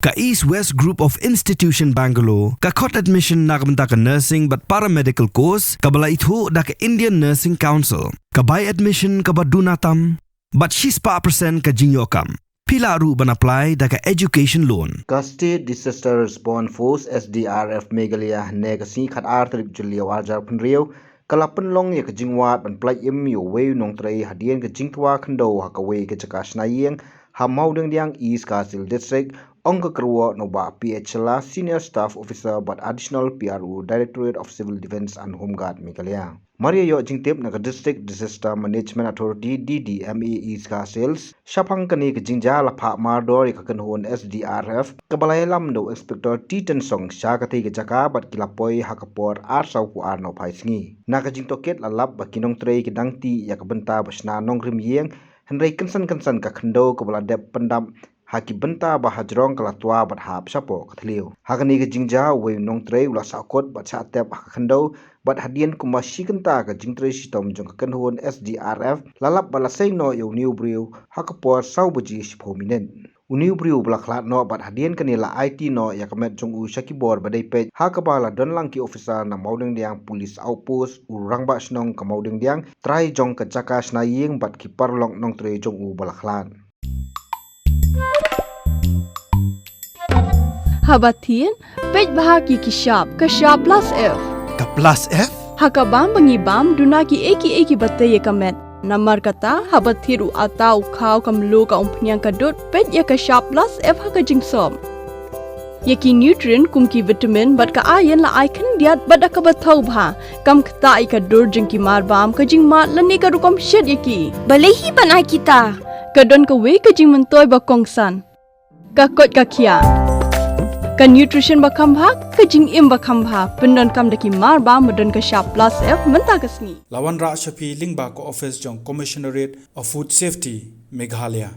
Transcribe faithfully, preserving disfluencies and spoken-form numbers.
Ka East West Group of Institution Bangalore ka khot admission na ka bynta ka nursing bad paramedical course kaba la ithuh da ka Indian Nursing Council. Ka bai admission kaba duna tam bad shispah percent ka jingïoh kam. Phi lah ruh ban apply da ka education loan. Ka State Disaster Response Force, S D R F, Meghalaya, ne ka sngi khat ar tarik Jylliew ar hajar phew hynriew, ka la pynlong ïa ka jingwad ban pynlait im ïa uwei u nongtrei hadien ka jingtwa khyndew ha kawei ka jaka shna ïing ha Mawdengdiang, East Khasi Hills District, ong ka kyrwoh na u Bah P H Shylla, Senior Staff Officer bad Additional P R O, Directorate of Civil Defence and Home Guard, Meghalaya. Mar ïa ïoh jingtip na ka District Disaster Management Authority, D D M A, East Khasi Hills, shaphang kane ka jingjia la phah mardor ïa ka kynhun S D R F kaba la ïalam da u Inspector T Tensong sha katei ka jaka bad ki la poi ha ka por ar saw phew ar nohphai sngi. Na ka jingtohkit la lap ba ki nongtrei ki dang tih ïa ka bynta ba shna nongrim ïing, hynrei kynsan kynsan ka khyndew kaba la dep pyndap ha ki bynta ba hajrong ka la twa bad hap shapoh ka thliew. Ha kane ka jingjia uwei u nongtrei u la sahkut bad sah tep ha ka khyndew, bad hadien kumba shi kynta ka jingtrei shitom jong ka kynhun S D R F, la lap ba la sei noh ïa une u briew ha ka por saw baje shiphew minit. Une u briew ba la khlad noh bad hadien kane la aiti noh ïa ka met jong u sha ki bor ba dei peit, ha kaba la don lang ki officer na Mawdengdiang Police Outpost, u rangbah shnong ka Mawdengdiang, trai jong ka jaka shna ïing bad ki paralok nongtrei jong u ba la khlad. Haba thied, peit bha ki ki shap, ka shap plus F. Ka plus F? Ha ka bam ba ngi bam, duna ki ei ki ei kiba tei ïa ka met. Namar kata, haba thied u atta, u khaw, ka mluh, ka umphniang, ka dud, peit ïa ka shap plus F ha ka jingsop. Ïa ki nutrient kum ki vitamin bad ka iron la ai khyndiat bad da kaba thaw bha. Kam ktah ïa ka dur jong ki mar bam, ka jingmad lane ka rukom shet ïa ki. Balei hi ban ai kita? Ka don kawei ka jingmyntoi ba kongsan. Ka koit ka khiah. Ka nutrition ba kham bha, ka jingim ba kham bha. Pyndonkam da ki mar bam ba don ka shap plus F mynta ka sngi. La wanrah sha phi lyngba ka office jong Commissionerate of Food Safety, Meghalaya.